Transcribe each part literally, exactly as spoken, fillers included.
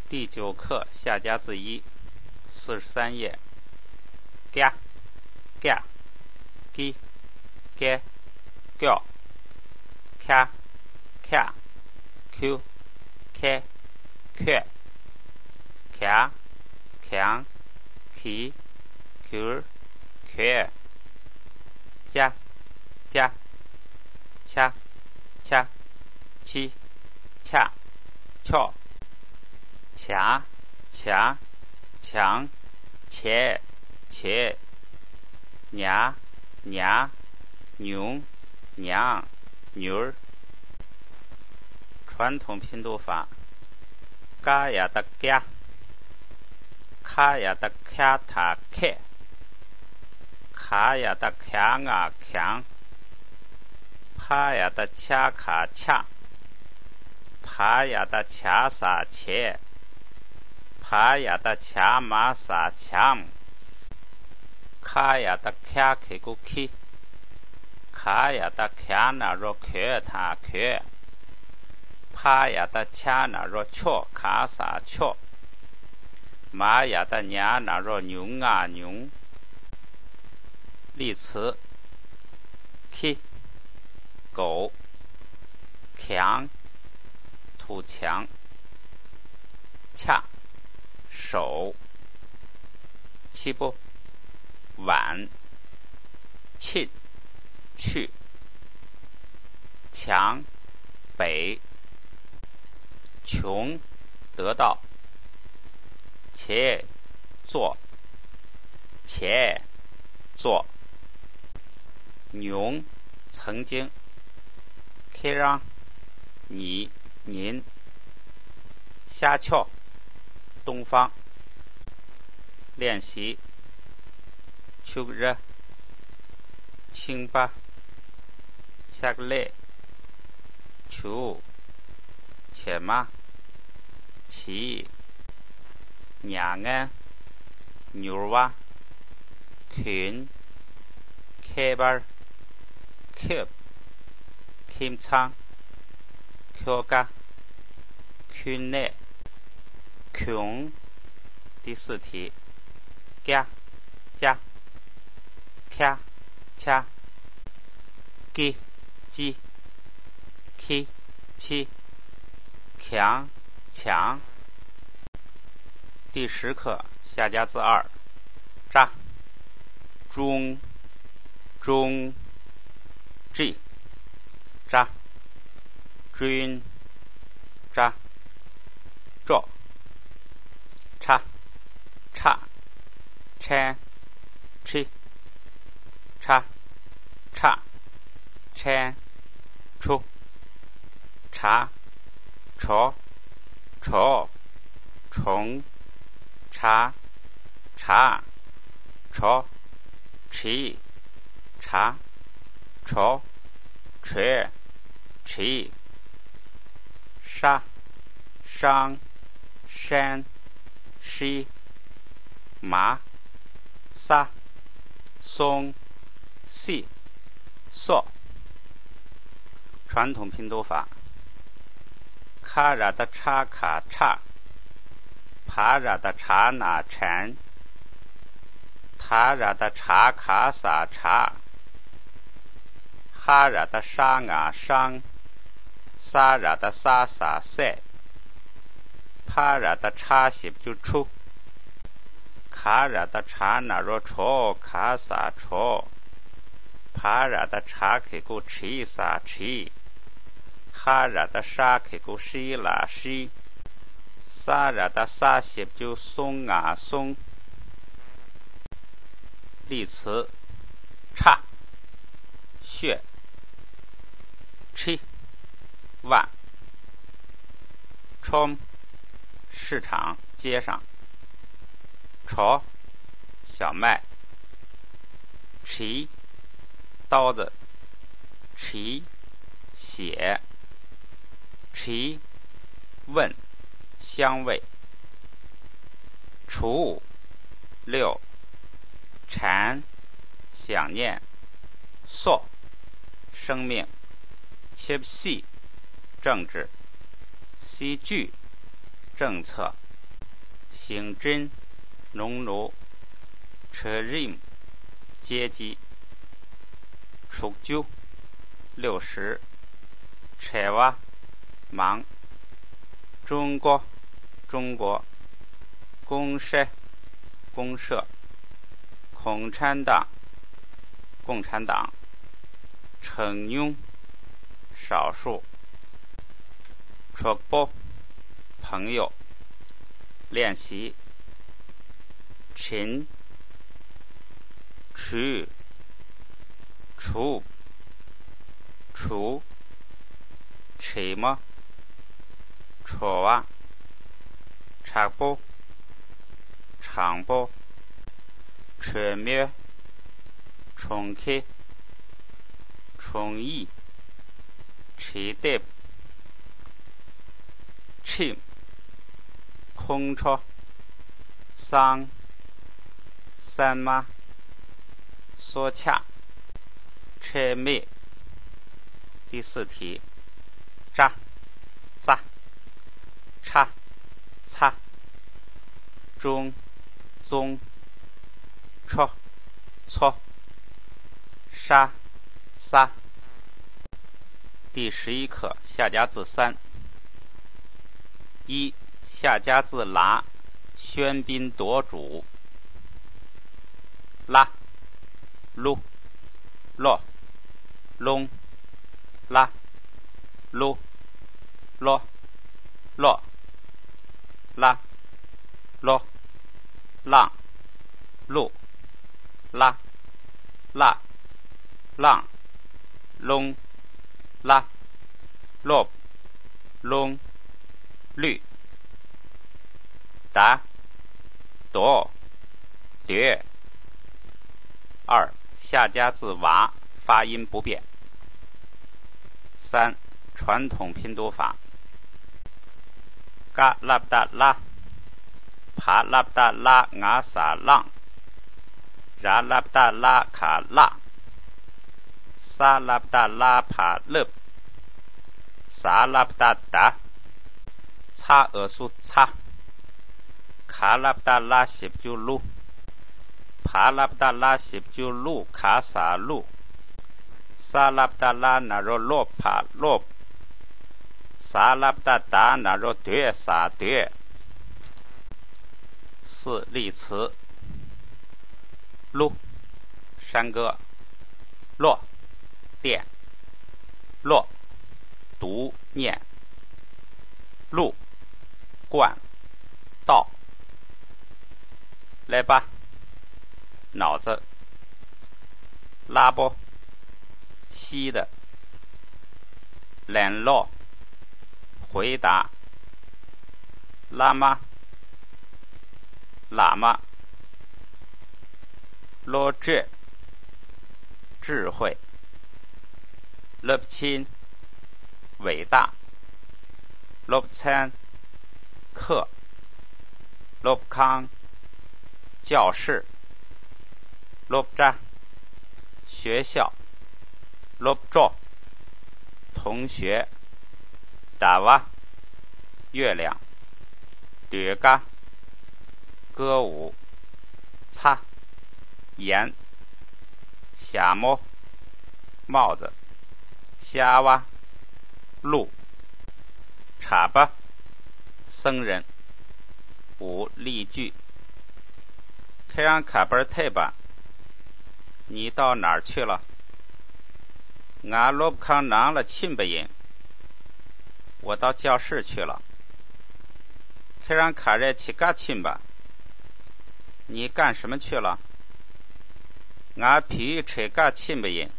第九课下甲子一，四十三页。ཀྱ། ཀྱ། ཀི། ཀེ། ཀྱོ། ཁྱ། ཁྱ། ཁྱུ། ཁེ། ཁྱོད། གྱ། གྱང་། གི། གྱུར། གྱོད། ཅ། ཅ། ཆ། ཆ། ཆི། ཆ། ཆོ། ཇ། ཇ། ཇང་། ཇེ། ཇེ། ཉ། ཉ། ཉུང་། ཉང་། ཉུར། 传统拼读法。ཀ་ཡ་བཏགས་ཀྱ། ཁ་ཡ་བཏགས་ཁྱ་ད་ཁེ། ག་ཡ་བཏགས་གྱ་ང་གྱང་། ཕ་ཡ་བཏགས་ཕྱ་ག་ཕྱག། བ་ཡ་བཏགས་བྱ་ས་བྱས། བ་ཡ་བཏགས་བྱ་མ་ས་བྱམས། ཁ་ཡ་བཏགས་ཁྱ་གི་གུ་ཁི། ག་ཡ་བཏགས་གྱ་ན་རོ་གྱོད་ད་གྱོད། ཕ་ཡ་བཏགས་ཕྱ་ན་རོ་ཕྱོགས་ག་ས་ཕྱོགས། མ་ཡ་བཏགས་མྱ་ན་རོ་མྱུང་ང་མྱུང་། 例词。ཁི།狗། གྱང་།土墙། ཆ། 手། ཆི་པོ། 碗། ཆི།去། 墙。北。穷。得到。 བྱས། 做། བྱས། 做། ཉུང་། 曾经། ཁྱེད་རང་། 你། ཉིན། ཤར་ཕྱོགས། 东方། 练习། ཕྱུགས་ར། ཕྱིང་པ། ཕྱག་ལས། བྱུག་བྱེ་མ། བྱིས། མྱ་ངན། མྱུར་བ། གྱོན། ཁྱད་པར། ཁེབས། ཁྱིམ་ཚང་། ཁྱོ་ག། ཁྱུན་ནས། གྱོང་། 第四题。ཀྱ། ཅ། ཁྱ། ཆ། ཀི། ཅི། ཁི། ཆི། གྱང་། ཇང་། 第十课下甲字二。ཀྲ། ཀྲུང་། ཀྲུང་། ཀྲི། ཀྲ། ཀྲུན། ཀྲ། ཀྲོ། ཁྲ། ཁྲག་ཁྲན། ཁྲི། ཁྲ། ཁྲག་ཁྲན། ཁྲུ། ཁྲ། ཁྲོ། ཁྲོ། ཁྲོང་། ཁྲ། ཁྲག་ཁྲོ། ཁྲི། ཁྲ། ཁྲོ། ཁྲོས། ཁྲིས། ཧྲ། ཧྲང་། ཧྲན། ཧྲི། མ། ས། སོང་། སི། སོ། 传统拼读法。ཁ་ར་བཏགས་ཁྲ་ཁ་ཁྲག་བ་ར་བཏགས་བྲ་ན་བྲན། ད་ར་བཏགས་བྲ་ག་ས་བྲག་ཧ་ར་བཏགས་ཧྲ་ང་ཧྲང་། ས་ར་བཏགས་ས་ས་སྲས། ཕ་ར་བཏགས་ཕྲ་ཞབས་ཀྱུ་ཕྲུ། ག་ར་བཏགས་གྲ་ན་རོ་གྲོ་ག་ས་གྲོགས། བ་ར་བཏགས་བྲ་གི་གུ་བྲི་ས་བྲིས། ཧ་ར་བཏགས་ཧྲ་གི་གུ་ཧྲི་ལ་ཧྲིས། ས་ར་བཏགས་ས་ཞབས་ཀྱུ་སུང་ང་སུངས། 例词：ཁྲ། ཤོད། ཁྲི། བ། ཁྲོམ། 市场街上། གྲོ། 小麦། གྲིས།刀子། གྲིས། ཞེས། གྲིས། 问。 香味。 ཁྲུ། 六。 དྲན། 想念。 སོ། 生命。 ཆབ་སྲིད། 政治། སྲིད་ཇུས། 政策།行政，农奴，车輪，机器，出租，六十，车娃，忙，中国，中国，公社，公社，共产党，共产党，成员，少数， ཕྱུག་པོ། 朋友。练习。ཁྲིན། ཁྲུ། ཁྲུ། ཁྲུ། ཁྲིམས། ཁྲོ་བ། མཁྲེགས་པོ། མཁྲེགས་པོ། ཁྲོས་མོལ། ཁྲུང་ཁེ། ཁྲུང་ཡིག་ཁྲིད་དེབ། ཁྲིམས། ཁོང་ཁྲོ། སང་། སན་མ། སོ་ཆ། ཁྲེལ་མེད། 第四题。ཙ། ཙ། ཆ། ཚ། ཅུང་། ཙུང་། ཆོ། ཚོ། ཧྲ། ས། 第十一课，下夹字三。一、下夹字拉，喧宾夺主。拉， ལོ། ལོང་། ལ། ལོ། ལོ། ལོ། ལ། ལོ། ལང་། ལུ། ལ། ལ། ལང་། ལུང་། ལ། ལོབ། ལུང་། ལུས། ད། དོ། དོད། 二、下夹字瓦，发音不变。三、传统拼读法。ཀ་ལ་བཏགས་ཀླ། བ་ལ་བཏགས་བླ་ང་ས་བླངས། ར་ལ་བཏགས་རླ་ག་བརླགས། ས་ལ་བཏགས་སླ་བ་བརླབས། ཟ་ལ་བཏགས་ཟླ། ཚ་འ་སུ་ཚ། ག་ལ་བཏགས་གླ་ཞབས་ཀྱུ་གླུ། བ་ལ་བཏགས་བླ་ཞབས་ཀྱུ་བླུ་ག་ས་བླུགས། ས་ལ་བཏགས་སླ་ན་རོ་སློ་བ་བློབས། ཟ་ལ་བཏགས་ཟླ་ན་རོ་སྡོད་ས་སྡོད། 四、例词。 ལུ། 山歌。 ལོ། བསྟན། ལོ། 读念། བླུགས། 灌།倒། 来吧。脑子。 ལ་པོ། ཤིད། ལན་སློག། 回答། བླ་མ། བླ་མ། བློ་གྲོས། 智慧། སློབ་ཆེན། 伟大། སློབ་ཚན། 课། སློབ་ཁང་། 教室། སློབ་གྲྭ། 学校། སློབ་གྲོགས། 同学། ཟླ་བ། 月亮། ཟློས་གར། 歌舞། ཚ།盐། 小帽། 帽子། 下巴། 鹿。 གྲྭ་པ། 僧人། 五、例句。 ཁྱེད་རང་ག་པར་ཐད་པ། 你到哪儿去了？ ང་སློབ་ཁང་ནང་ལ་ཕྱིན་པ་ཡིན། 我到教室去了。 ཁྱེད་རང་ག་རེ་བྱེད་ག་ཕྱིན་པ། 你干什么去了？ ང་བོད་ཡིག་ཁྲིད་ག་ཕྱིན་པ་ཡིན།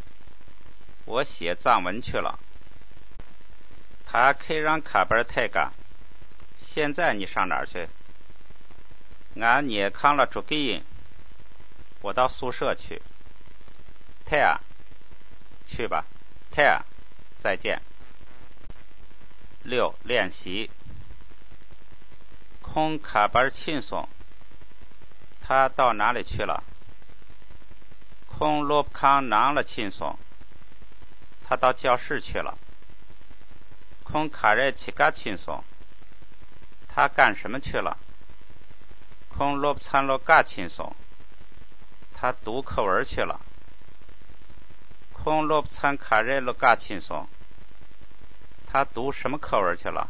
我写藏文去了。 ད་ཁྱེད་རང་ག་པར་ཐད་ག། 现在你上哪儿去？ ང་ཉལ་ཁང་ལ་འགྲོ་གི་ཡིན། 我到宿舍去。 ཐད་ཨ། 去吧。 ཐད་ཨ། 再见。 六、练习。 ཁོང་ག་པར་ཕྱིན་སོང་། 他到哪里去了？ ཁོང་སློབ་ཁང་ནང་ལ་ཕྱིན་སོང་། 他到教室去了。 ཁོང་ག་རེ་བྱེད་ག་ཕྱིན་སོང་། 他干什么去了？ ཁོང་སློབ་ཚན་ལ་བཀའ་ཕྱིན་སོང་།他读课文去了། ཁོང་སློབ་ཚན་ག་རེ་ལ་བཀའ་ཕྱིན་སོང་།他读什么课文去了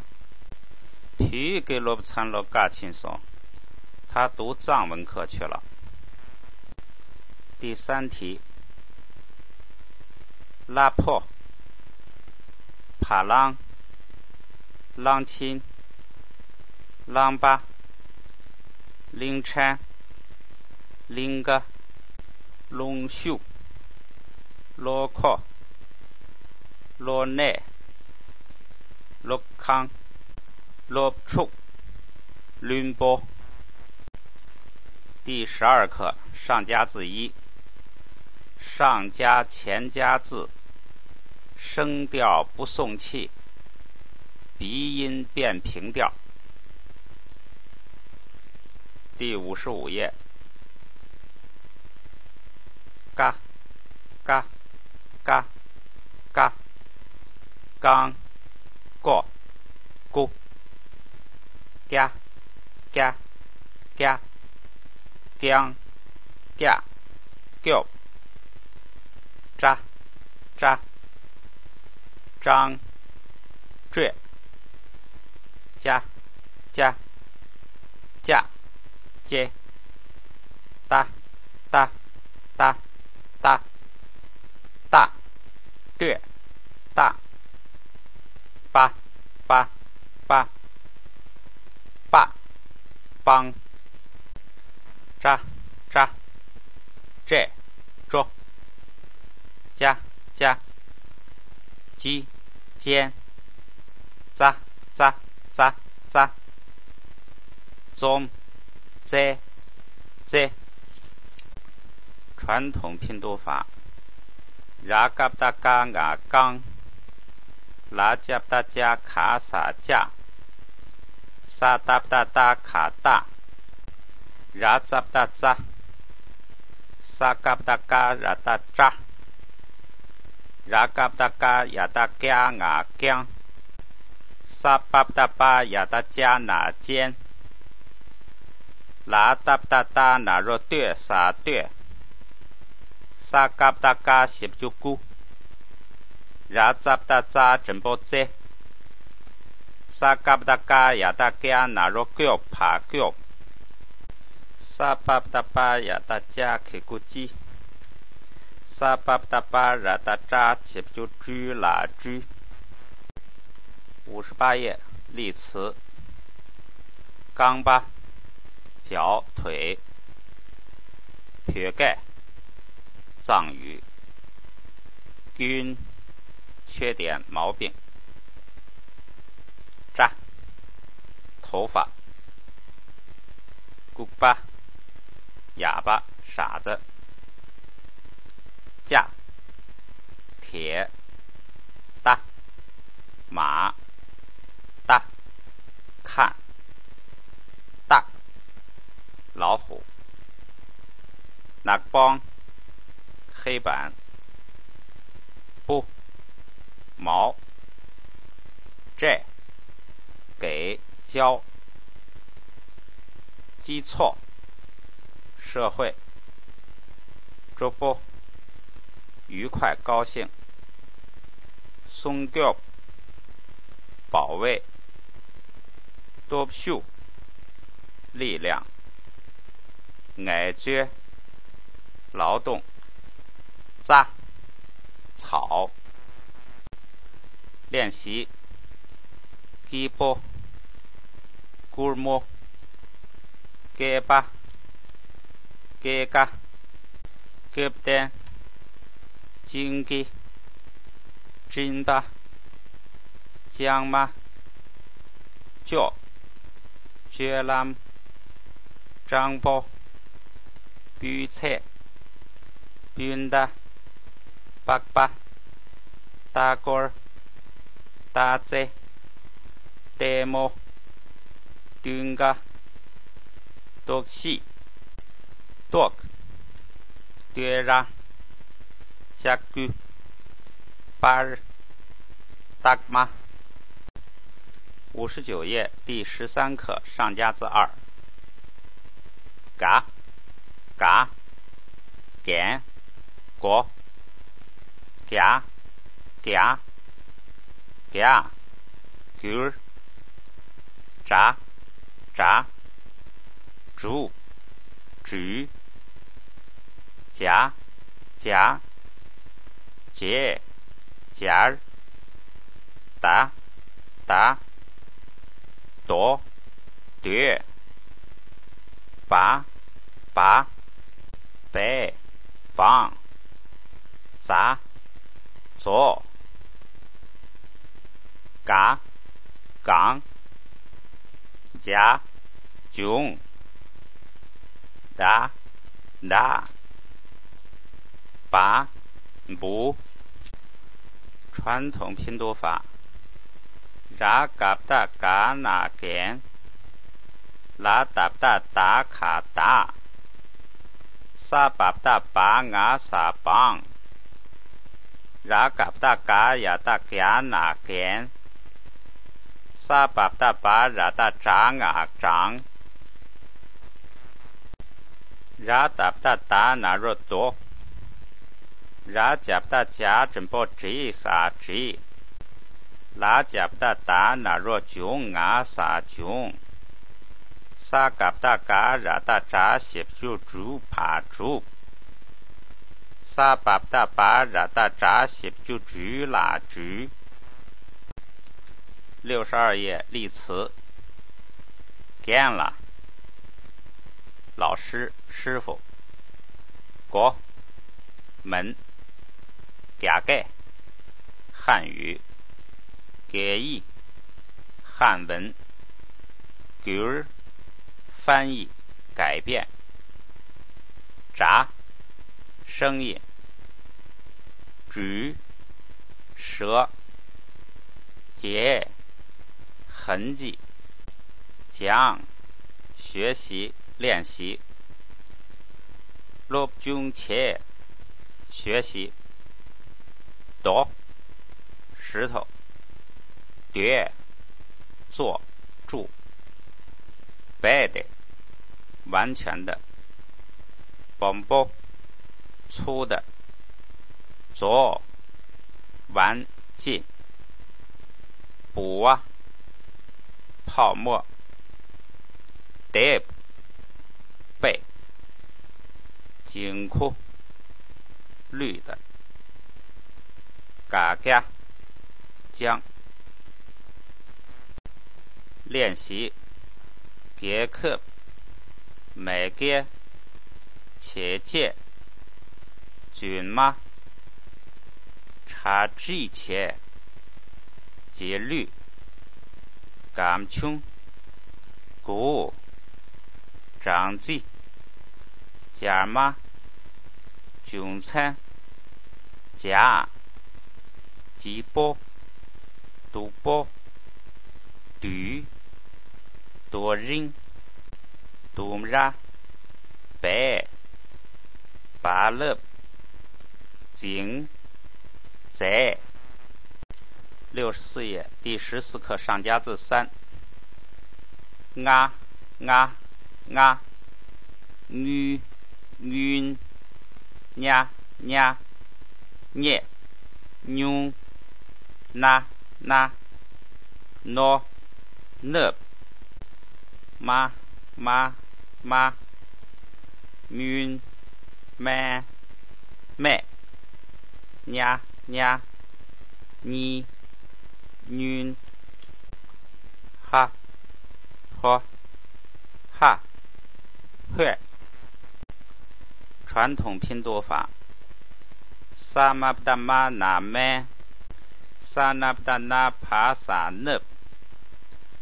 ། བོད་ཡིག་གི་སློབ་ཚན་ལ་བཀའ་ཕྱིན་སོང་། 他读藏文课去了། 第三题。 གླ་ཕོགས། བ་གླང་། གླང་ཆེན། གླང་པ། གླིང་ཕྲན། གླིང་ཀ། རླུང་ཤུགས། གློག་ཁོག། གློག་ནད། སློབ་ཁང་། སློབ་ཕྲུག། བླུན་པོ། 第十二课，上加字一。上加前加字，声调不送气，鼻音变平调。第五十五页。 ཀ། ཀ། ཀ། ཀ། རྐང་། ཀོ། ཀུ། ཀྱ། ཀྱ། ཀྱ། རྐྱང་། ཀྱག་སྐྱོབ། ཀྲ། ཀྲ། ཀྲང་། ཀྲོད། ཅ། ཅ། ཅག་ཅེ། ཏ། ཏ། ཏ། ཏ། སྟག་སྟོད། སྟག་པ། པ། པ། སྤགས། སྤང་། ཀྲ། ཀྲ། ཀྲད། ཀྲོ། ཅ། ཅ། ཅི། ཅན། ཙ། ཙ། ཙ། ཙ། ཙོམ། ཙེ། ཙེ། 传统拼读法。 ར་ཀ་བཏགས་རྐ་ང་རྐང་། ལ་ཇ་བཏགས་ལྗ་ག་ས་ལྗགས། ས་ཏ་བཏགས་སྟ་ག་སྟགས། ར་ཙ་བཏགས་རྩ། ས་ཀ་བཏགས་སྐ་ར་བཏགས་སྐྲ། ར་ཀ་བཏགས་རྐ་ཡ་བཏགས་རྐྱ་ང་རྐྱང་། ས་པ་བཏགས་སྤ་ཡ་བཏགས་སྤྱ་ན་སྤྱན། ལ་ཏ་བཏགས་ལྟ་ན་རོ་ལྟོས་ས་ལྟོད། ས་ཀ་བཏགས་སྐ་ཞབས་ཀྱུ་སྐུ། ར་ཙ་བཏགས་རྩ་འགྲེང་བུ་རྩེ། ས་ཀ་བཏགས་ཀ་ཡ་བཏགས་ཀྱ་ན་རོ་ཀྱོ་ཕ་སྐྱོབ། ས་པ་བཏགས་པ་ཡ་བཏགས་ཅ་གི་གུ་ཅི། ས་པ་བཏགས་པ་ར་བཏགས་སྲ་ཞབས་ཀྱུ་སྲུ་ལ་སྲུ། 五十八页，例词。རྐང་པ། 脚腿。བོད་སྐད། 藏语。 སྐྱོན། 缺点、毛病。 སྐྲ། 头发。 ལྐུགས་པ། ཡག་པ། 傻子。 ལྕགས། 铁。རྟ།马。རྟ།看。སྟག老虎。 ནག་པང་། 黑板。 སྤུ། 毛。 ཅད། 给。 ཅལ། 基础。 社会。 གྲོགས་པོ། 愉快高兴。 སྲུང་སྐྱོབ། 保卫。 སྟོབས་ཤུགས། 力量。 ངལ་རྩོལ། 劳动。 རྩྭ། 草。 练习。 སྐྱིད་པོ། སྐུར་མོ། སྐེད་པ། སྐེད་ཀ། སྐེད་རྟེན། སྤྱང་ཀི། སྤྲིན་པ། ལྕང་མ། ལྕོག་སྤྱོད་ལམ། སྤྲང་པོ། སྤུས་ཚད། སྤུན་ཟླ། པགས་པ། ལྟ་སྐོར། ལྟ་རྩེ། ལྟད་མོ། སྟོན་ཀ། ལྟོགས་ཤི། ལྟོགས། བསྟོད་ར། ལྕགས་སྐུད། པར། རྟགས་མ། 五十九页，第十三课，上加字二。ག་ག་གན་གོ་ག་ག་ག་གུར་གྲ་གྲ་གྲུ་གྲུ་ཇ་ཇ་ཇེ་ཇར་ད་ད་དོ་དོད་བ་བ་བེ་བང་ཛ་ཛོ་ག་གང་ཇ་ཇུང་ད་ད་བ་བུ། 传统拼读法。 ར་ག་བཏགས་ག་ན་རྒན། ལ་ད་བཏགས་ད་ག་བདག་ས་བ་བཏགས་བ་ང་ས་བང་། ར་ག་བཏགས་ག་ཡ་བཏགས་གྱ་ན་རྒྱན། ས་བ་བཏགས་བ་ར་བཏགས་བྲ་ང་བྲང་། ར་ད་བཏགས་ད་ན་རོ་དོ། ར་ཇ་བཏགས་ཇ་འགྲེང་བུ་བྲི་ས་བྲིས། ལ་ཇ་བཏགས་ད་ན་རོ་ཇུང་ང་ས་ཇུང་། ས་ག་བཏགས་ག་ར་བཏགས་གྲ་ཞབས་ཀྱུ་གྲུ་བ་གྲུབ། ས་བ་བཏགས་བ་ར་བཏགས་བྲ་ཞབས་ཀྱུ་བྲུ་ལ་བྲུས། 六十二页例词。རྒན་ལགས། 老师，师傅。国，门，རྒྱ་སྐད། 汉语， གའི་ཡིག 汉文 གུར 翻译 改变 གྲ 声音 གྲུ 舌 ཇེ 痕迹 ཅང 学习 练习 སློབ་སྦྱོང་བྱེད། 学习 རྡོ། 石头。 དོད། 做། 住。 རྦད་དེ། 完全的。 སྦོམ་པོ། 粗的། རྫོགས། 完尽། ལྦུ་བ། 泡沫། ལྡེབས། 贝། 金库。 绿的。 ག་ཀྱ། ཅང་། 练习། རྒྱལ་ཁབ། མེས་རྒྱལ། བྱས་རྗེས། རྫུན་མ། གྲ་སྒྲིག་བྱས། རྗེས་ལུས། སྒམ་ཆུང་། སྒོ། སྦྲང་རྩི། སྦྱར་མ། རྒྱུ་མཚན། ཇ། སྐྱིད་པོ། སྡུག་པོ། དུས། དོ་རིང་། ལྡུམ་ར། བལ། རྦ་རླབས། འཛིང་། རྫས། 六十四页，第十四课上夹字三。 ང་། ང་། ང་། དངུལ། དངུལ། ཉ། ཉ། སྙེ། སྙུང་། ན། ན། ནོ། ནབ། མ། མ། མ། སྨྱོན། སྨན། སྨད། ཉ། ཉ། གཉིས། སྨྱོན། ཧ། ཧོ། ཧ། ཧོད། 传统拼读法。 ས་མ་བཏགས་མ་ན་སྨན། ས་ན་བཏགས་ན་བ་ས་སྣབས།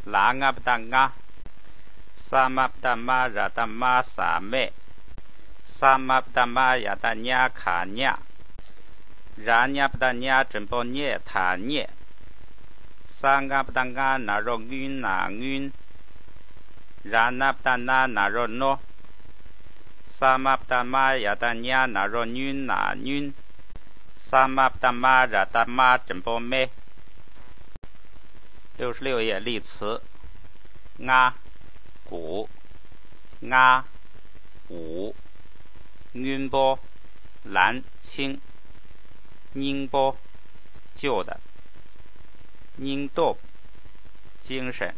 ལ་ང་བཏགས་ལྔ། ས་མ་བཏགས་མ་ར་བཏགས་མ་ས་སྨད། ས་མ་བཏགས་མ་ཡ་བཏགས་མྱ་ག་མྱགས། ར་ཉ་བཏགས་ཉ་འགྲེང་བུ་མྱེ་ད་མྱེད། ས་ང་བཏགས་ང་ན་རོ་ངུ་ན་སྔོན། ར་ན་བཏགས་ན་ན་རོ་ནོ། ས་མ་བཏགས་མ་ཡ་བཏགས་མྱ་ན་རོ་མྱུ་ན་སྨྱོན། ས་མ་བཏགས་མ་ར་བཏགས་མ་འགྲེང་བུ་མེ། 六十六页例词。 ང་། 鼓。 ང་། 五、སྔོན་པོ། 蓝青། སྙིང་པོ། 旧的། སྙིང་སྟོབས། 精神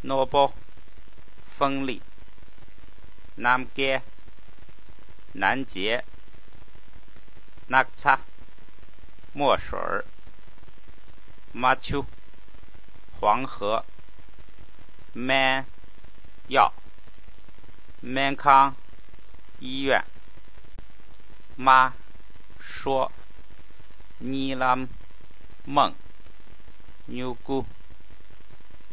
། རྣོ་པོ། 锋利། རྣམ་རྒྱལ། 南极། སྣག་ཚ། 墨水儿། 麻雀。 黄河。 སྨན། 药། སྨན་ཁང། 医院། མ། 说། གཉིད་ལམ། 梦། སྨྱུ་གུ།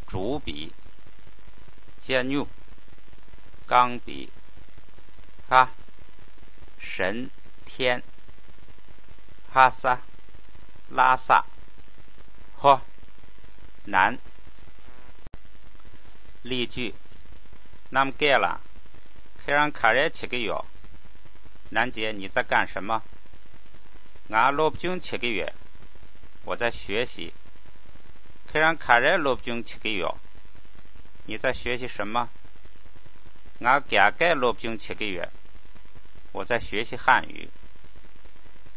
竹笔། 鹪鹩。 钢笔。 ལྷ། 神，天。 ལྷ་ས། 拉萨。 ཧོ། 南། 例句། རྣམ་རྒྱལ་ལགས། ཁྱེད་རང་ག་རེ་བྱེད་ཀྱི་ཡོད། 南姐，你在干什么？ ང་སློབ་སྦྱོང་བྱེད་ཀྱི་ཡོད། 我在学习。 ཁྱེད་རང་ག་རེ་སློབ་སྦྱོང་བྱེད་ཀྱི་ཡོད། 你在学习什么？ ང་རྒྱ་སྐད་སློབ་སྦྱོང་བྱེད་ཀྱི་ཡོད། 我在学习汉语。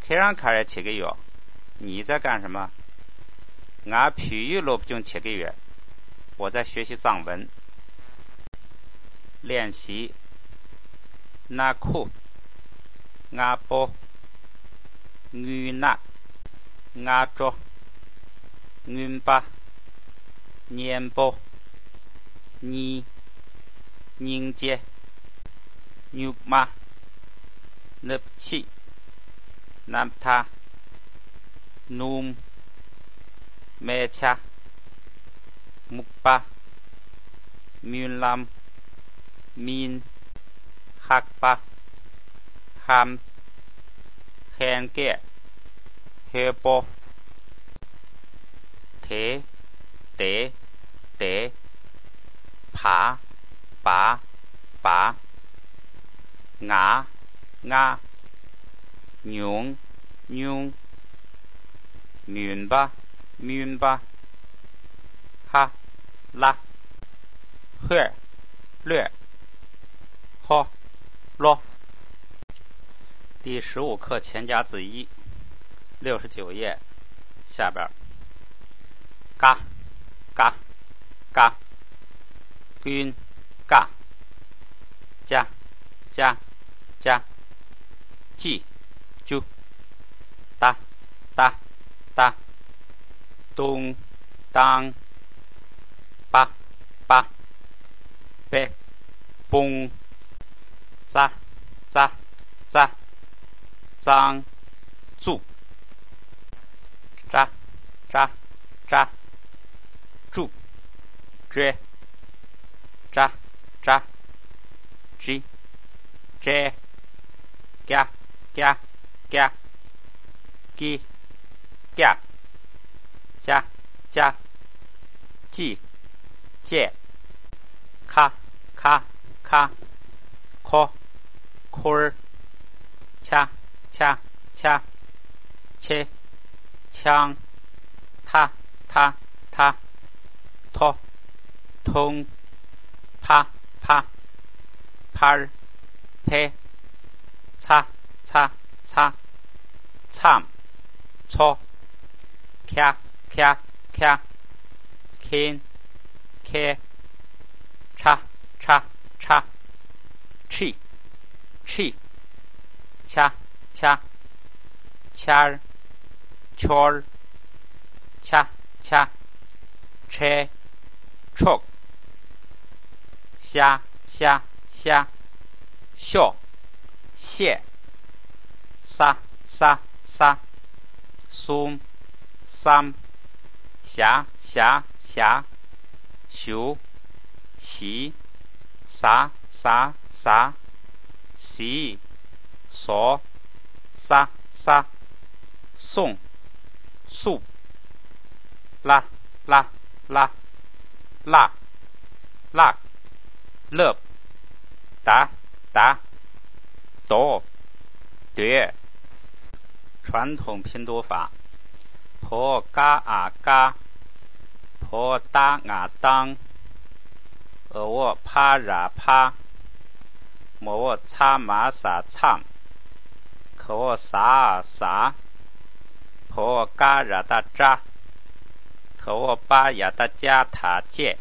ཁྱེད་རང་ག་རེ་བྱེད་ཀྱི་ཡོད། 你在干什么？ ང་བོད་ཡིག་སློབ་སྦྱོང་བྱེད་ཀྱི་ཡོད། 我在学习藏文。 练习། སྣ་ཁུག། སྔ་པོ། རྔུལ་ནག། སྔ་དྲོ། རྔོན་པ། གཉེན་པོ། གཉིས། སྙིང་རྗེ། སྨྱུག་མ། སྣབས་ཕྱི། སྣབས་མཐའ། སྣུམ། སྨད་ཆ། སྨུག་པ། སྨོན་ལམ། སྨིན། ལྷགས་པ། ལྷམ། ལྷན་སྐྱེས། ལྷོད་པོ། དེ། དེ། དེ། བ། བ། བ། ང་། ང་། ཉུང་། ཉུང་། མུན་པ། མུན་པ། ལྷ། ལྷ། ལྷོད། ལྷོད། ལྷོ། ལྷོ། 第十五课全甲子一，六十九页下边儿。ཀ། ཀ། ཀ། ཀུན། ཀ། ཅ། ཅ། ཅ། ཅི། ཅུ། ཏ། ཏ། ཏ། ཏུང་། ཏང་། པ། པ། པེ། པུང་། ཙ། ཙ། ཙ། ཙང་། ཙུ། ཀྲ། ཀྲ། ཀྲ། ཀྲུ། ཀྲེ། ཀྲ། ཀྲ། ཀྲི། ཀྲེ། ཀྱ། ཀྱ། ཀྱ། ཀི། ཀྱ། ཅ། ཅ། ཅི། ཅེ། ཁ། ཁ། ཁ། ཁོ། ཁོར། ཆ། ཆ། ཆ། ཆེ། ཆང་། ཐ། ཐ། ཐ། ཐོ། ཐུང་། ཕ། ཕ། ཕར། ཕེ། ཚ། ཚ། ཚ། མཚམས། མཚོ། ཁྱ། ཁྱ། ཁྱ། མཁན། ཁེ། ཁྲ། ཁྲ། ཁྲ། ཁྲི། ཁྲི། ཆ། ཆ། ཆར། ཆོར། ཆ། ཆ། ཁྲེ། ཁྲོག་ཤ། ཤ། ཤ། ཤོ། ཤེ། ས། ས། ས། སུམ། སམ། ཞ། ཞ། ཞ། ཞུ། ཞི། ཟ། ཟ། ཟ། ཟི། ཟོ། ས། ས། སོང་། སུབ། ལ། ལ། ལ། ལ། ལག་ལབ། ད། ད། དོ། དོད། 传统拼读法། བོ་ཀ་འ་ཀ། བོ་ཏ་ང་ཏང་། འོ་ཕ་ར་ཕ། མོ་བོ་ཚ་མ་ས་མཚམས། ག་བོ་ཟ་ཟ། བ་བོ་ཀ་ར་བཏགས་ཀྲ། ད་བོ་པ་ཡ་བཏགས་ཀྱ་ད་བཅད།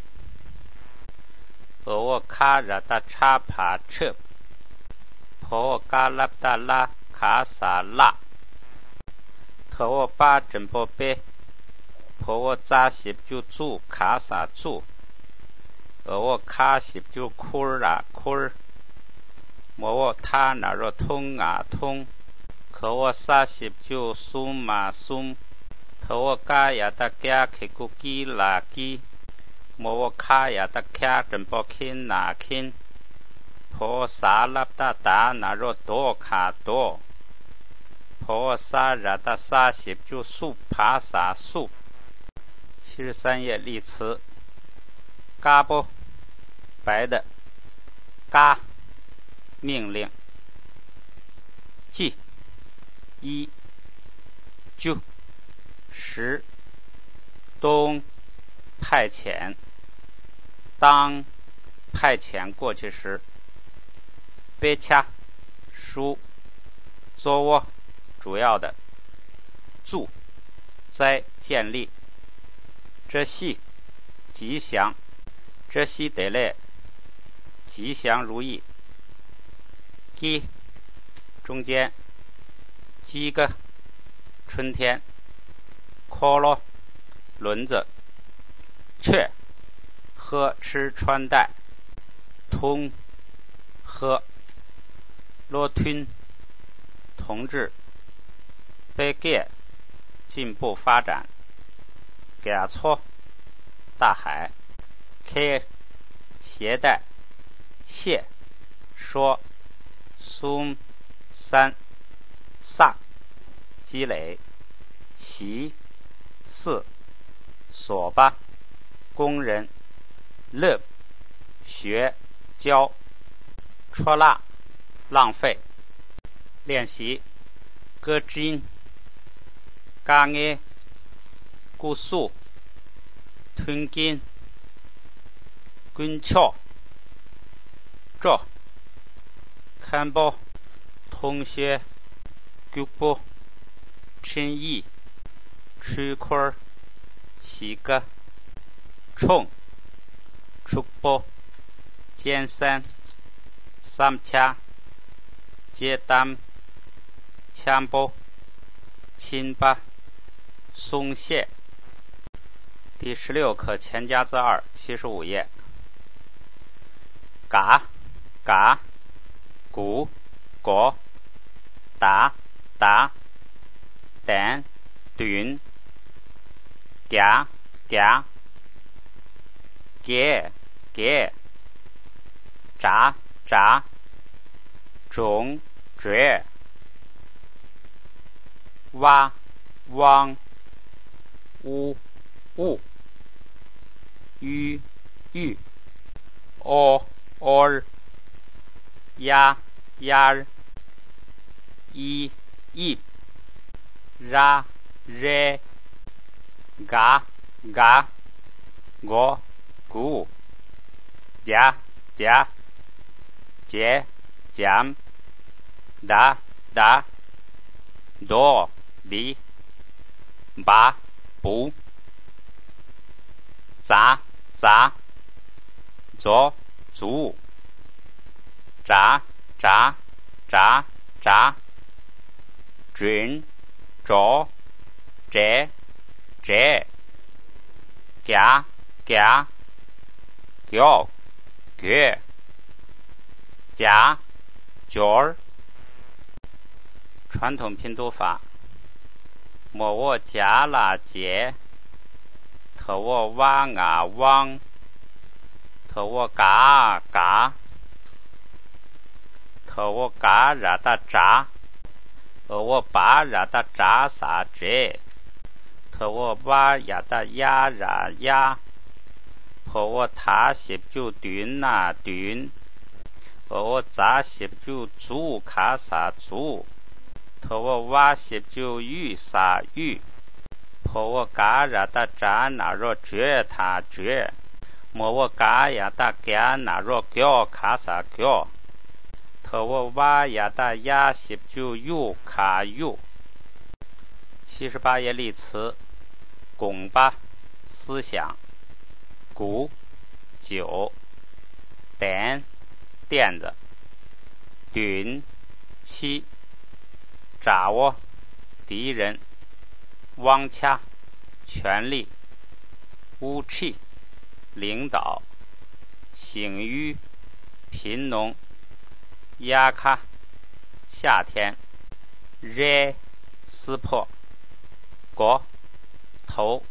འ་བོ་ཁ་ར་བཏགས་ཁྲ་བ་ཁྲིད། བ་བོ་ཀ་ལ་བཏགས་ཀླ་ག་ས་བཀླགས། ད་བོ་པ་འགྲེང་བུ་པེ། བ་བོ་ཙ་ཞབས་ཀྱུ་ཙུ་ག་ས་བཙུགས། འ་བོ་ཁ་ཞབས་ཀྱུ་ཁུ་ར་ཁུར། མ་བོ་ཐ་ན་རོ་ཐུང་ང་ཐུང་། ག་བོ་ས་ཞབས་ཀྱུ་སུ་མ་གསུམ། ད་བོ་ཀ་ཡ་བཏགས་ཀྱ་གི་གུ་ཀི་ལ་ཀི། མ་བོ་ཁ་ཡ་བཏགས་ཁྱ་འགྲེང་བུ་ཁི་ན་ཁིན། བ་བོ་ཟ་ལ་བཏགས་ད་ན་རོ་དོ་ག་དོ། བ་བོ་ས་ར་བཏགས་ས་ཞབས་ཀྱུ་སུ་བ་ས་སུབ། 七十三页例词。嘎波，白的，嘎，命令。记，一，九，十，东，派遣，当，派遣过去时。贝恰，书，作窝，主要的，住，栽，建立。这系，吉祥，这系得嘞，吉祥如意。鸡，中间，鸡个，春天。คอลอ 轮子。却，喝，吃穿戴。通，喝。โลทุน 同志。เปเก้ 进步发展。แก่วโซ 大海。เค 携带。谢，说。ซุม 三。ซาก 积累。习，四。索巴，工人。เลิฟ 学，教。ชั่วคราว 浪费。练习。เกิดจิน การงาน。กุศล ทุนกิน คุณชอบ จบ。看报 同学 局部 陈毅 吹块儿 洗个。冲 ชุกโป เจนเซน สามชา เจตาม แชมโป ชินปะ 松懈。第十六课全家字二，七十五页。嘎，嘎，古，国，达，达，等，等，夹，夹，给，给，扎，扎，种，种，哇，汪，乌，乌， ü, ü, o, or, ya, yar, i, ip, ra, re, ga, ga, go, gu, ja, ja, je, jam, da, da, do, di, ba, bu, za, za, zo, zu, ja, ja, ja, ja, jun, jo, je, je, gya, gya, gyo, gyo, ja, jor, 传统拼读法。མ་བོ་ཇ་ལ་ཇེ། ད་བོ་ཝ་ང་ཝང་། ད་བོ་ག་ག། ད་བོ་ག་ར་བཏགས་གྲ། འ་བོ་བ་ར་བཏགས་བྲ་ས་བྲེ། ད་བོ་བ་ཡ་བཏགས་ཡ་ར་ཡ། བ་བོ་ད་ཞབས་ཀྱུ་བདུན་ན་བདུན། འ་བོ་ཛ་ཞབས་ཀྱུ་ཛུ་ག་ས་ཛུ། ད་བོ་ཝ་ཞབས་ཀྱུ་ཡུ་ས་ཡུ། བ་བོ་ག་ར་བཏགས་གྲ་ན་རོ་གྲོ་ད་གྲོ། མ་བོ་ག་ཡ་བཏགས་གྱ་ན་རོ་གྱོ་ག་ས་གྱོ། ག་འོག་དབའ་ཡ་བཏགས་དབྱ་ཞབས་ཀྱུ་དབྱུ་ག་དབྱུག། 七十八页例词：དགོངས་པ།思想。古，久。 ལྡན། 垫子。 མདུན། ཕྱི། དགྲ་བོ།敌人། དབང་ཆ། 权力。 དབུ་ཁྲིད། 领导。 ཞིང་ཡུལ། 贫农。 དབྱར་ཁ། 夏天。 རལ། 撕破。 འགོ། 头。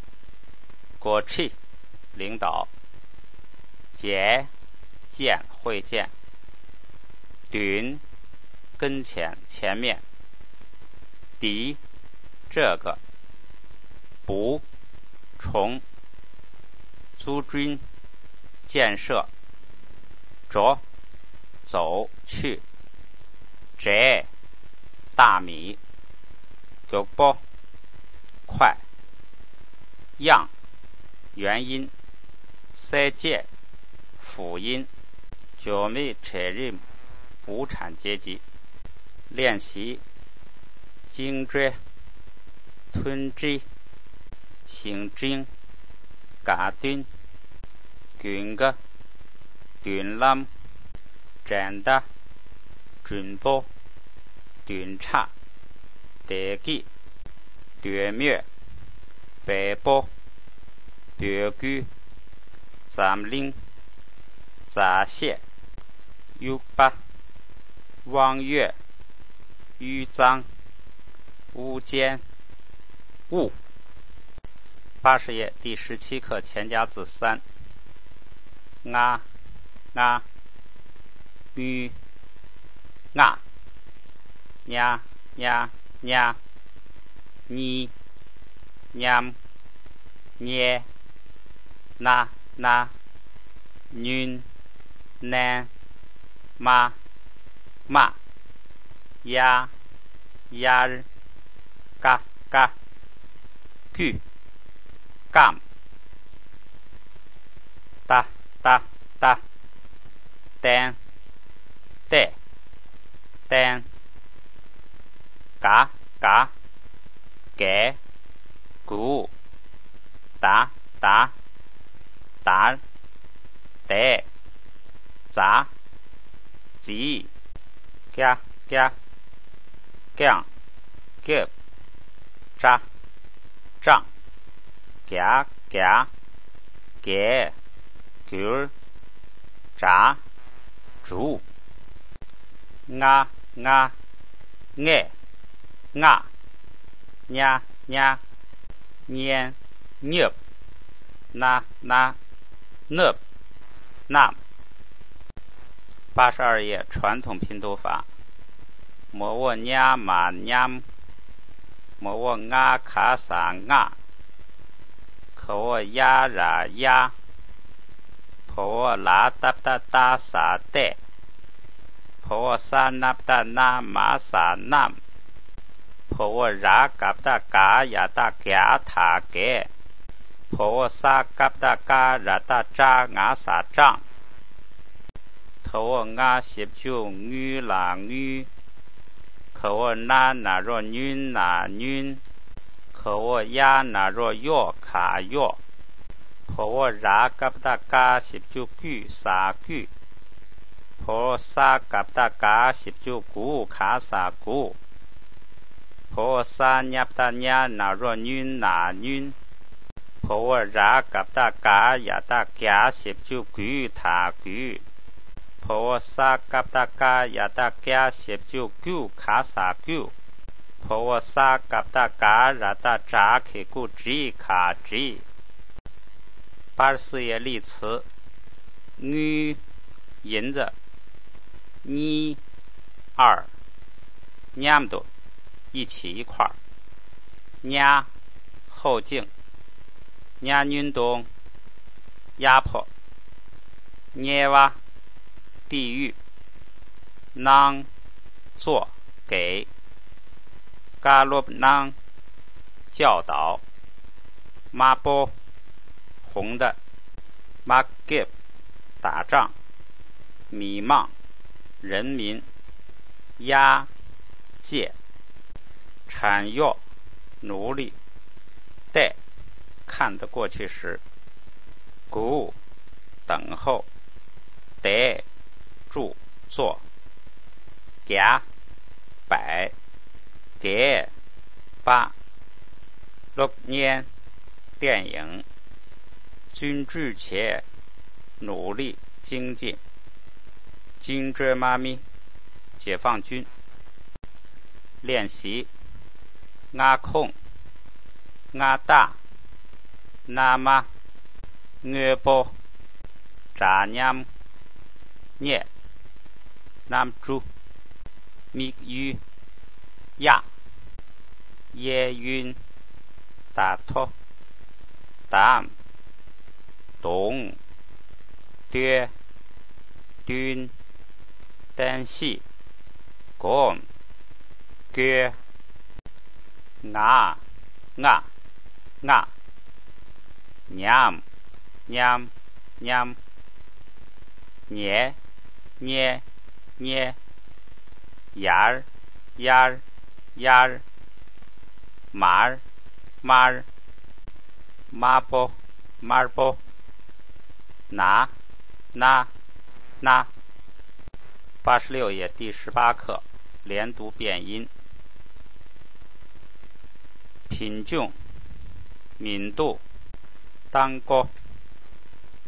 འགོ་ཁྲིད། 领导。 མཇལ། 见，会见。 མདུན། 跟前，前面。 འདི། 这个。 补充。 བཙུགས་སྐྲུན། 建设。 འགྲོ། 走，去。 བྲེ། 大米。 མགྱོགས་པོ། 快。 དབྱངས། 元音。 གསལ་བྱེད། 辅音。 འཇོལ་མོའི་གྲལ་རིམ། 无产阶级。 练习། 颈椎། 吞吃。 行政། དགའ་སྟོན། ཀུན་དགའ། མདུན་ལམ། འགྲན་ཟླ། མགྲོན་པོ། བདུན་ཕྲག། བདེ་སྐྱིད། འདོད་མོས། བལ་པོ། འབོད་སྐུལ། འཛམ་གླིང་། མཛའ་བཤེས། དབྱུག་པ། དབང་ཡོད། དབུས་གཙང་། དབུ་ཅན། དབུ། 八十页第十七课前夹子三。 ང་། ང་། དངུལ། ང་། ཉ། ཉ། ཉ། གཉིས། མཉམ། མཉེ། ན། ན། ཉུན། ནན། མ། མ། ཡ། ཡར། ཀ། ཀ། ཀུ། ཀམ། ཏ། ཏ། ཏ། ཏན། ཏེ། ཏན། ག། ག། གེ། གུ། ད། ད། དར། དེ། ཛ། ཛི། ཀྱ། ཀྱ། ཀྱང་། ཀྱབ། ཀྲ། ཀྲང་། གྱ། གྱ། གྱེ། གྱུར། གྲ། གྲུ། ང་། ང་། ངེ། ང་། ཉ། ཉ། ཉན། ཉབ། ན། ན། ནབ། ནམ། 八十二页传统拼读法。 མོ་བོ་ཉ་མ་མཉམ། མོ་བོ་ང་ག་ས་ང་། ག་བོ་ཡ་ར་གཡའ། བ་བོ་ལ་ཏ་བཏགས་བཏའ་ས་བལྟས། བ་བོ་ས་ན་བཏགས་སྣ་མ་ས་བསྣམས། བ་བོ་ར་ག་བཏགས་རྒ་ཡ་བཏགས་རྒྱ་ད་རྒྱས། བ་བོ་ས་ཀ་བཏགས་སྐ་ར་བཏགས་སྐྲ་ང་ས་སྐྲངས། ད་འོག་ང་ཞབས་ཀྱུ་དངུལ་ལ་དངུལ། ག་འོག་ན་ན་རོ་ཉུན་ན་ཉུན། ག་འོག་ཡ་ན་རོ་གཡོ་ག་གཡོགས། བ་འོག་ར་ཀ་བཏགས་རྐ་ཞབས་ཀྱུ་རྐུ་ས་རྐུས། བ་འོག་ས་ག་བཏགས་རྒ་ཞབས་ཀྱུ་རྐུ་ག་ས་རྐུས། བ་འོག་ས་ཉ་བཏགས་ཉ་ན་རོ་ཉུན་ན་ཉུན། བ་འོག་ར་ག་བཏགས་རྒ་ཡ་བཏགས་རྒྱ་ཞབས་ཀྱུ་རྒྱུ་ད་རྒྱུས། བ་འོག་ས་ཀ་བཏགས་རྐ་ཡ་བཏགས་རྐྱ་ཞབས་ཀྱུ་རྐུ་ག་ས་རྐུས། བ་འོག་ས་ག་བཏགས་རྒ་ར་བཏགས་རྒྱ་གི་གུ་འགྲིག་ག་འགྲིགས། 八十四页例词。དངུལ། 银子。 གཉིས། 二། མཉམ་དུ། 一起，一块儿。 ཉ། 后颈། ཉ་ཉུན་དུང་། 压迫། དམྱལ་བ། 地狱། གནང་། 做། 给། བཀའ་སློབ་གནང་། 教导། དམར་པོ། 红的། དམག་རྒྱབ། 打仗། མི་དམངས། 人民།压、借。 传药、努力。带、看的过去时。鼓、等候。待、住、坐。夹、摆。给、把。录音、电影。 经济学，努力精进。 经济妈咪，解放军。 练习。 ང་ཁོང་། ང་ད། ན་མ། དངོས་པོ། འདྲ་མཉམ། 热。 གནམ་གྲུ། དམིགས་ཡུལ། 压། 押韵། 打托。 打。 དང་། 对། 对。 ཏན་ཤི། 给。 给。 ང་། ང་། ང་། མཉམ། མཉམ། མཉམ། 捏། 捏། 捏། 芽儿། 芽儿། 芽儿། 麻儿。 麻儿。 དམར་པོ། དམར་པོ། 拿。 拿。 拿。 八十六页第十八课，连读变音。 品种。 མིང་འདོགས། 当归།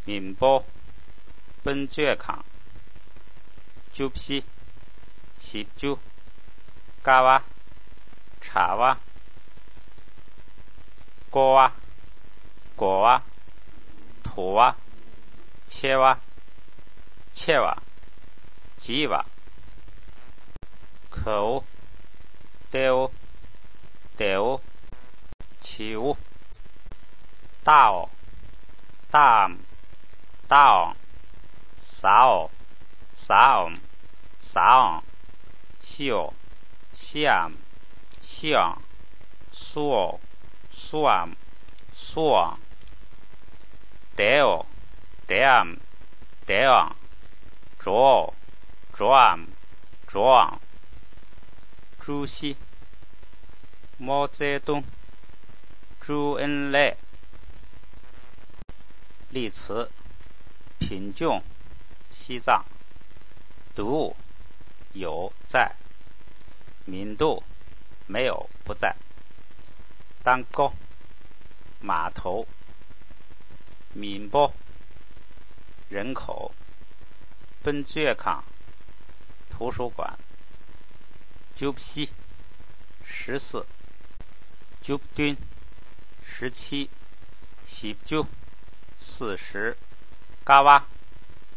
面包། 焖་བྱེད་ཁང་། 酒席། 喜酒。 ཀ་བ། 茶བ། 粿་བ། 粿་བ། 土བ། 切བ། 切བ། 鸡བ། 狗。 狗。 狗。 起舞。大哦。大。 大。 ཟ་འོ། ཟ་འོ། ཟ་འོ། 西哦། 西啊། 西啊། 苏哦། 苏啊。 苏啊。 དེ་འོ། དེ་འམ། དེ་འམ། 着哦། 着啊། 着啊། 主席。 毛泽东。 周恩来。 例词： 品种，西藏。 འདུག། 有，在。 མི་འདུག། 没有，不在。 ཏང་ཀོ། 码头。 མི་འབོར། 人口。 ཕུན་ཚོགས་ཁང་། 图书馆。 བཅུ་བཞི། 十四。 བཅུ་བདུན། 十七。 བཞི་བཅུ། 四十། ཀ་བ།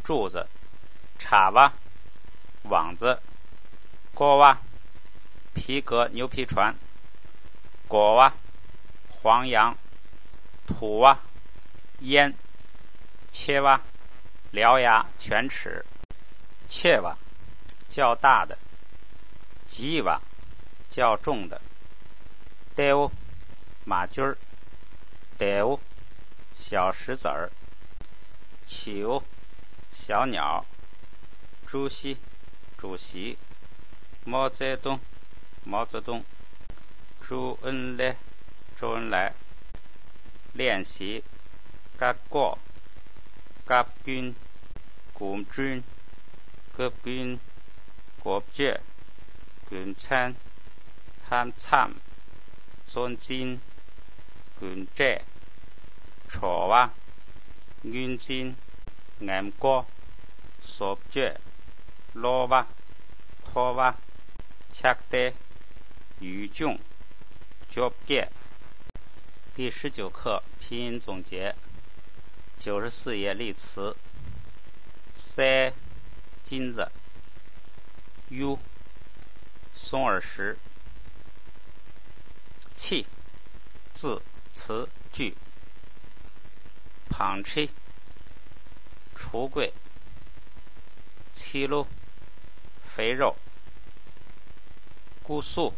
柱子། 茶བ། 网子། 粿་བ། 皮革牛皮船། 粿་བ། 黄杨； 土བ། 烟； 切བ། 獠牙、犬齿。 切བ། 较大的。 ཇི་བ། 较重的。 ཏེའུ། 马驹儿。 ཏེའུ། 小石子儿。 ཆིའུ། 小鸟。 主席。 主席。 毛泽东。 毛泽东。 周恩来。 周恩来。 练习。 ཀ་ཀོ། ཀ་ཀུན། གོམ་བགྲོད། ཀུ་ཀུན། གོ་བཅད། གོ་མཚོན། ཐབ་མཚམས། གཙོ་འཛིན། གོ་གྲས། བྲོ་བ། ངོས་འཛིན། ངམ་སྐོར། བཟོ་བཅོས། གློ་བ། མཐོ་བ། ཆགས་གཏེར། ཡུལ་ལྗོངས། བཅོ་བརྒྱད། 第十九课拼音总结。 九十四页例词。 གསལ། 金子。 གཡུ། 松耳石。 ཆི། 字、词、句。 བང་ཁྲི། 橱柜。 ཚི་ལུ། 肥肉。 སྐུ་གཟུགས།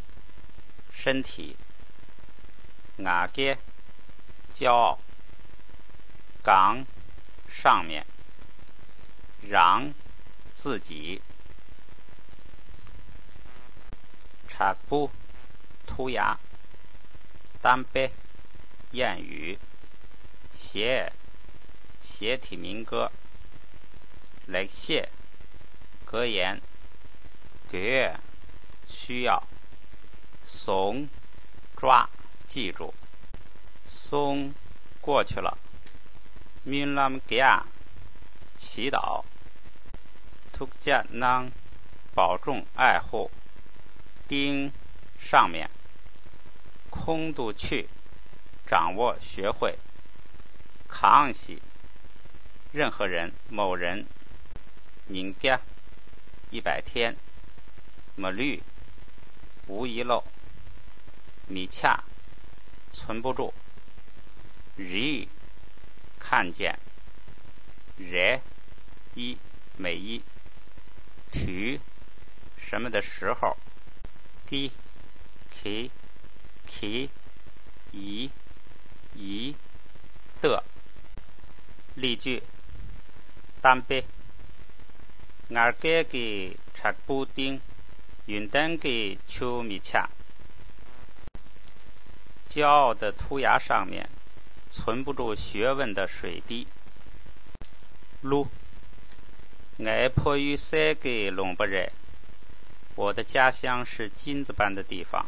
身体。 ང་རྒྱལ། 骄傲。 གང་། 上面。 རང་། 自己། དྲག་པོ། ཐུ་ཡ། གཏམ་དཔེ།谚语།鞋།鞋体民歌。ལེགས་བཤད།格言། 给。需要。 སོང་། 抓། 记住。 སོང་། 过去了。 སྨོན་ལམ་རྒྱག། 祈祷。 ཐུགས་ཅག་གནང་། 保重爱护。 ཏིང་། 上面。 ཁོང་དུ་ཆུད། 掌握学会。 གང་ཞིག། 任何人、某人。 ཉིན་བརྒྱ། 一百天。 མི་ལུས། 无遗漏。 མི་ཆགས། 存不住。 རིག། 看见。 རེ། 一，每一。 དུས། 什么的时候。 ཀྱི། གི། གི། 以། 以། 的。 例句། གཏམ་དཔེ། ངར་སྐད་ཀྱི་དྲག་པོའི་སྟེང་། ཡོན་ཏན་གྱི་ཆུ་མི་ཆགས། 骄傲的涂鸦上面，存不住学问的水滴。 གླུ། ངའི་ཕ་ཡུལ་གསེར་གྱི་ལུང་པ་རེད། 我的家乡是金子般的地方。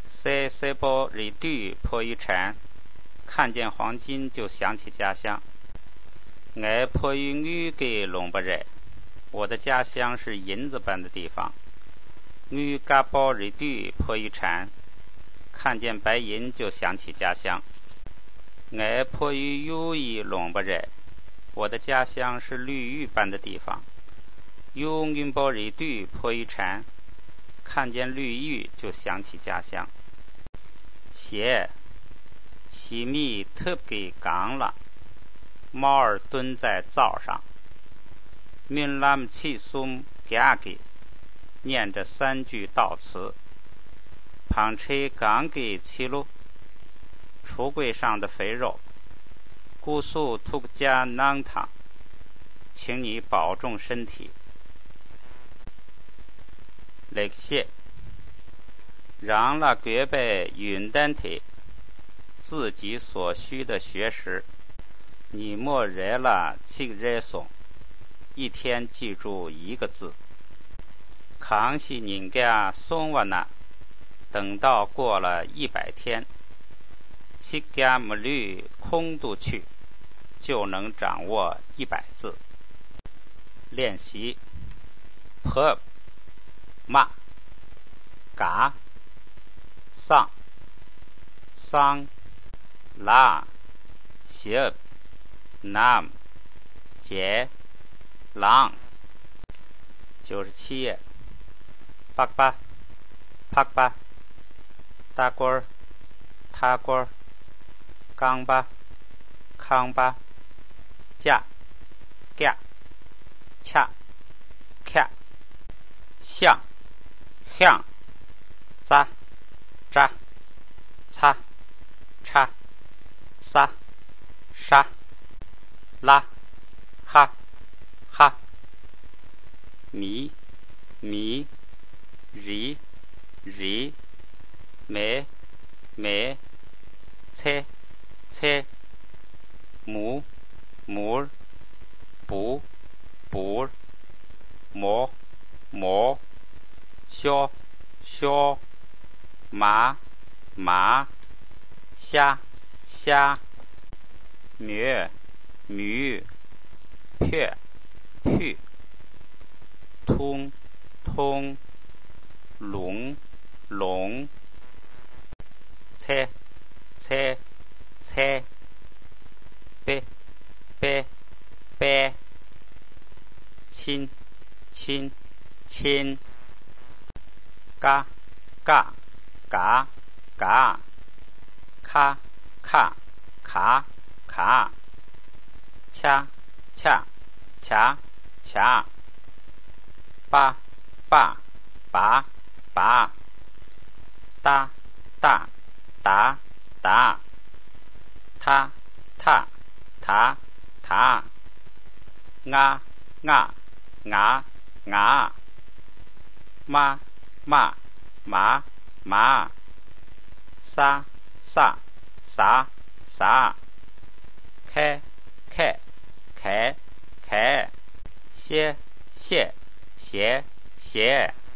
གསེར་སེར་པོ་རེད་དུས་ཕ་ཡུལ་དྲན། 看见黄金就想起家乡。 ངའི་ཕ་ཡུལ་དངུལ་གྱི་ལུང་པ་རེད། 我的家乡是银子般的地方。 དངུལ་དཀར་པོ་རེད་དུས་ཕ་ཡུལ་དྲན། 看见白银就想起家乡。 ངའི་ཕ་ཡུལ་གཡུ་ཡི་ལུང་པ་རེད། 我的家乡是绿玉般的地方。 གཡུ་སྔོན་པོ་རེད་དུས་ཕ་ཡུལ་དྲན། 看见绿玉就想起家乡。 ཞེས། ཞི་མིའི་ཐབ་ཀྱི་སྒང་ལ། 猫儿蹲在灶上。 སྨོན་ལམ་ཚིག་གསུམ་རྒྱག་གི། 念这三句悼词。 བང་ཁྲའི་སྒང་གི་ཚི་ལུ། 橱柜上的肥肉。 སྐུ་གཟུགས་ཐུགས་ཅག་གནང་དང་། 请你保重身体。 ལེགས་བཤད། རང་ལ་དགོས་པའི་ཡོན་ཏན་དེ། 自己所需的学识。 ཉིན་མོ་རེ་ལ་ཚིག་རེ་སོང་། 一天记住一个字。 གང་ཞིག་ཉིན་བརྒྱ་སོང་བ་ན། 等到过了一百天。 ཚིག་བརྒྱ་མི་ལུས་ཁོང་དུ་ཆུད། 就能掌握一百字。 练习། བབ། མ། ག། སང་། སང་། ལ། ཞབས། ནམ། བྱས། ལངས། 九十七页。 པགས་པ། ཕག་པ། ལྟ་སྐོར། མཐའ་སྐོར། རྐང་པ། ཁང་པ། ལྕགས། སྐྱག་ཆག་ཁ་ཤང་། ཤང་། ཙ། ཏྲ། ཚ། ཁྲ། ས། ཧྲ། ལ། ཧ། ཧ། མི། མི། རི། རི། མེ། མེ། ཚེ། ཚེ། མུ། མུར། བུ། བུར། མོ། མོ། ཤོ། ཤོ། མ། མ། ཤ། ཤ། མོ། མོ། ཕོ། ཕུ། ཐུང་། ཐུང་། ལུང་། ལུང་། ཚེ། ཚེ། ཚེ། པེ། པེ། པེ། ཆིན། ཆིན། ཆིན། ཀ། ཀ། ག། ག། ཁ། ཁ། ག། ག། ཆ། ཆ། ཆ། ཆ། པ། པ། པ། པ། ཏ། ཏ། ཏ། ཏ། ཐ། ཐ། ཐ། ཐ། ང་། ང་། ང་། ང་། མ། མ། མ། མ། ས། ས། ཟ། ཟ། ཁ། ཁ། ག། ག། ཤ། ཤ། ཞ། ཞ།